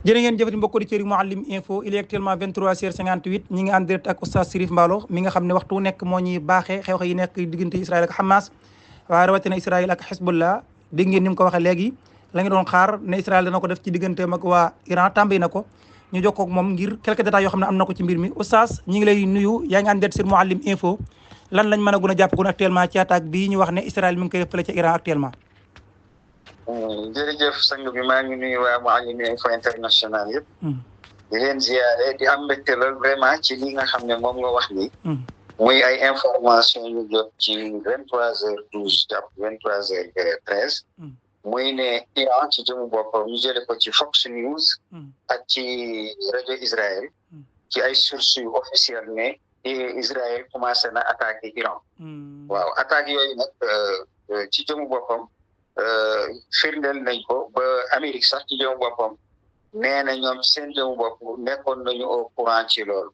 jërë ngeen jëfati mbokk auditeurs yi Mouhalim Info il est actuellement 23h58 ñi ngi en direct ak oustaz Cherif Mballo mi nga xam ne waxtu nekk moo ñuy baaxee xew-xew yi nekk diggante Israël ak Hamas waaye rawatina Israël ak Hezbollah dégg ngeen ni mu ko waxee léegi la nga doon xaar ne Israël dana ko def ci digganteem ak waa Iran tàmbali na ko ñu jokkoo ak moom ngir quelques détails yoo xam ne am na ko ci mbir mi oustaz ñi ngi lay nuyu yaa ngi en direct sur Mouhalim Info lan lañ mën a gën a jàpp gun actuellement ci attaque bii ñu wax ne Israël mi ngi koy def fële ca Iran actuellement. jërëjëf sang bi maa ngi nuyu waa Mouhalim Info international yëpp. di leen ziare di am mbégte lool vraiment ci li nga xam ne moom nga wax ni muy ay information yu jot ci 23h12 jàpp 23h13. muy ne Iran ci jëmu boppam ñu jële ko ci Fox News. ak ci rajo Israël. ci ay sources yu officielles ne Israël commencé na attaquer Iran. waaw attaque yooyu nag ci jëmu boppam. firndeel nañ ko ba Amérique sax ci jëmu boppam nee na ñoom ci seen jëmu bopp nekkoon nañu au courant ci loolu.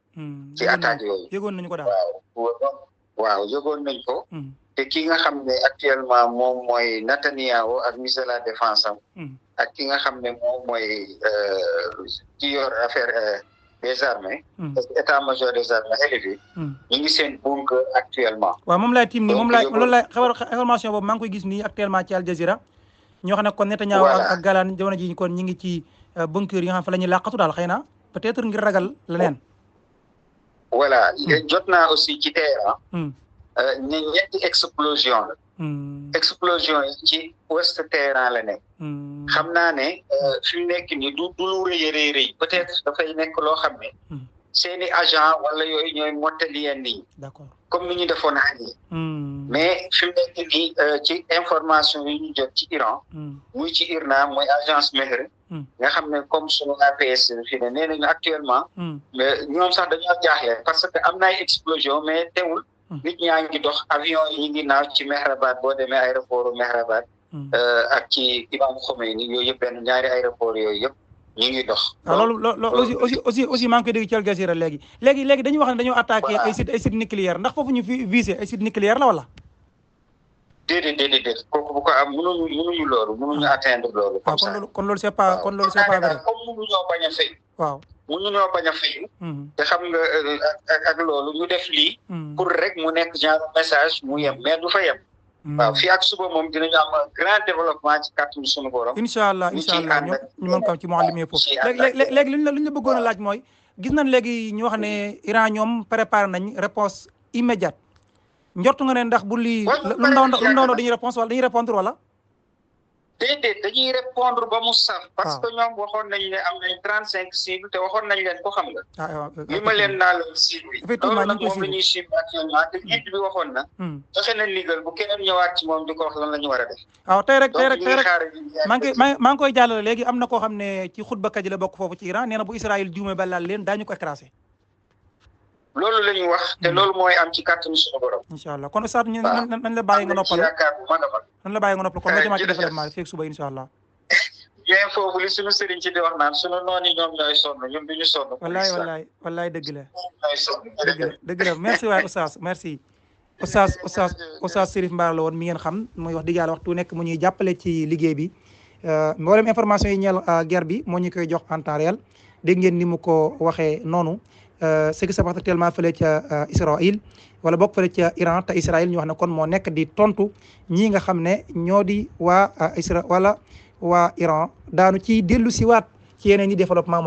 ci attaque yooyu. yëgoon nañu ko daal waaw yëgoon nañ ko. te ki nga xam ne actuellement moom mooy Netanyahu ak ministre de la défense am. ak ki nga xam ne moom mooy ki yor affaire des armées. état-major des armées élevé. ñu ngi seen bunker actuellement. waaw moom laay tiim nii moom laay loolu laay information boobu maa ngi koy gis nii actuellement ci Al Jazeera ñoo xam ne kon Netanyahu ak Galaan jamono ji kon ñi ngi ci bunker yi nga xam fa la ñuy làqatu daal xëy na peut-être ngir ragal leneen. voilà jot naa aussi ci Téhéran. ne ñetti explosion la. explosion yi ci ouest Téhéran la nekk. xam naa ne fi mu nekk nii du lu rëy a rëy peut-être dafay nekk loo xam ne. seeni agent wala yooyu ñooy mottali yenn yi. d'accord comme ni ñu defoon xaj yi. mais fi mu nekk nii ci information yi ñu jot ci Iran. muy ci IRNA mooy agence Mehr. nga xam ne comme sunu APS fi ne nee nañu actuellement. ñoom sax dañoo jaaxle parce que am na ay explosion mais teewul. nit ñaa ngi dox avion yi ñu ngi naaw ci Mehrabad boo demee aéroport Mehrabad. ak ci Imam Khomeini yooyu yëpp benn ñaari aéroport yooyu yëpp ñu ngi dox. waaw loolu aussi maa ngi koy dégg ci Al Jazeera léegi dañuy wax ne dañoo attaqué ay sites nucléaires ndax foofu ñu fi visé ay sites nucléaires la wala. déedéet kooku bu ko am mënuñu loolu mënuñu atteindre loolu. comme ça kon loolu c'est pas vrai. comme mënuñoo bañ a fay. waaw mënuñoo bañ a fay. te xam nga ak loolu ñu def lii. pour rek mu nekk genre message mu yem mais du fa yem. waaw fii ak suba moom dinañu am grand développement ci kàttanu sunu borom. incha allah ñu mën ko ci Mouhalim Info léegi li ñu la bëggoon a laaj mooy gis nañ léegi ñu wax ne Iran ñoom préparé nañ réponse immédiate njortu nga ne ndax bu lii lu ndaw dañuy répondre wala. déedéet dañuy répondre ba mu saf. parce que ñoom waxoon nañ ne am nañ 35 cibles te waxoon nañ leen ko xam nga. li ma leen naa leen cible yi. effectivement loolu nag moom la ñuy cible actuellement te guide bi waxoon na. joxe na ndigal bu keneen ñëwaat ci moom di ko wax lan la ñu war a def. waaw tey rek maa ngi koy jàllale léegi am na koo xam ne ci xutbakat yi la bokk foofu ci Iran nee na bu Israël juumee ba laal leen daañu ko écrasé. loolu la ñuy wax te loolu mooy am ci kàttanu suñu borom. incha allah kon Oustaz nañ la bàyyi nga noppalu nañ la bàyyi nga noppalu kon nga jëmaat ci développement feeg suba incha allah. bien foofu li suñu sëriñ ci di wax naan suñu noon yi ñoom ñooy sonn ñun du ñu sonn. wallaay dëgg la merci waay Oustaz merci. Oustaz Cherif Mballo la woon mi ngeen xam mooy wax dëgg yàlla waxtu nekk mu ñuy jàppale ci liggéey bi mboolem information yi ñeel guerre bi moo ñu koy jox en temps réel dégg ngeen ni mu ko waxee noonu. ce qui se passe actuellement fële ca Israël wala bokk fële ca Iran te Israël ñu wax ne kon moo nekk di tontu ñii nga xam ne ñoo di waa Israël wala waa Iran daanu ci dellu siwaat ci yeneen i développement